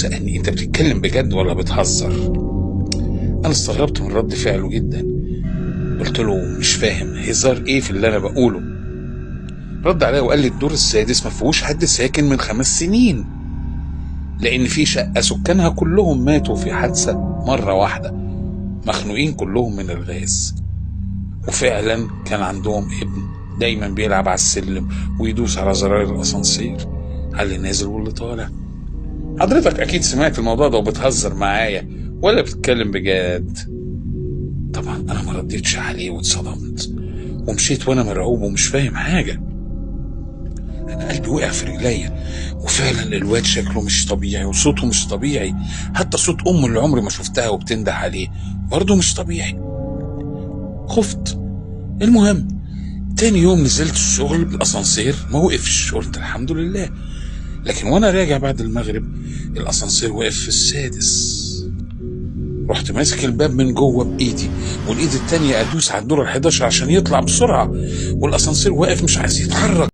وسألني أنت بتتكلم بجد ولا بتهزر؟ أنا استغربت من رد فعله جدا، قلت له مش فاهم هزار إيه في اللي أنا بقوله. رد عليا وقال لي الدور السادس ما فيهوش حد ساكن من 5 سنين، لأن في شقة سكانها كلهم ماتوا في حادثة مرة واحدة، مخنوقين كلهم من الغاز. وفعلا كان عندهم ابن دايما بيلعب على السلم ويدوس على زراير الأسانسير على اللي نازل واللي طالع. حضرتك أكيد سمعت الموضوع ده وبتهزر معايا ولا بتتكلم بجد؟ طبعا أنا ما رديتش عليه واتصدمت ومشيت وأنا مرعوب ومش فاهم حاجة. أنا قلبي وقع في رجليا، وفعلا الواد شكله مش طبيعي وصوته مش طبيعي، حتى صوت أمه اللي عمري ما شفتها وبتنده عليه برضه مش طبيعي. خفت. المهم تاني يوم نزلت الشغل بالأسانسير ما وقفش، قلت الحمد لله. لكن وانا راجع بعد المغرب الأسانسير وقف في السادس. رحت ماسك الباب من جوه بإيدي والإيد التانية أدوس على الدور 11 عشان يطلع بسرعة، والأسانسير واقف مش عايز يتحرك.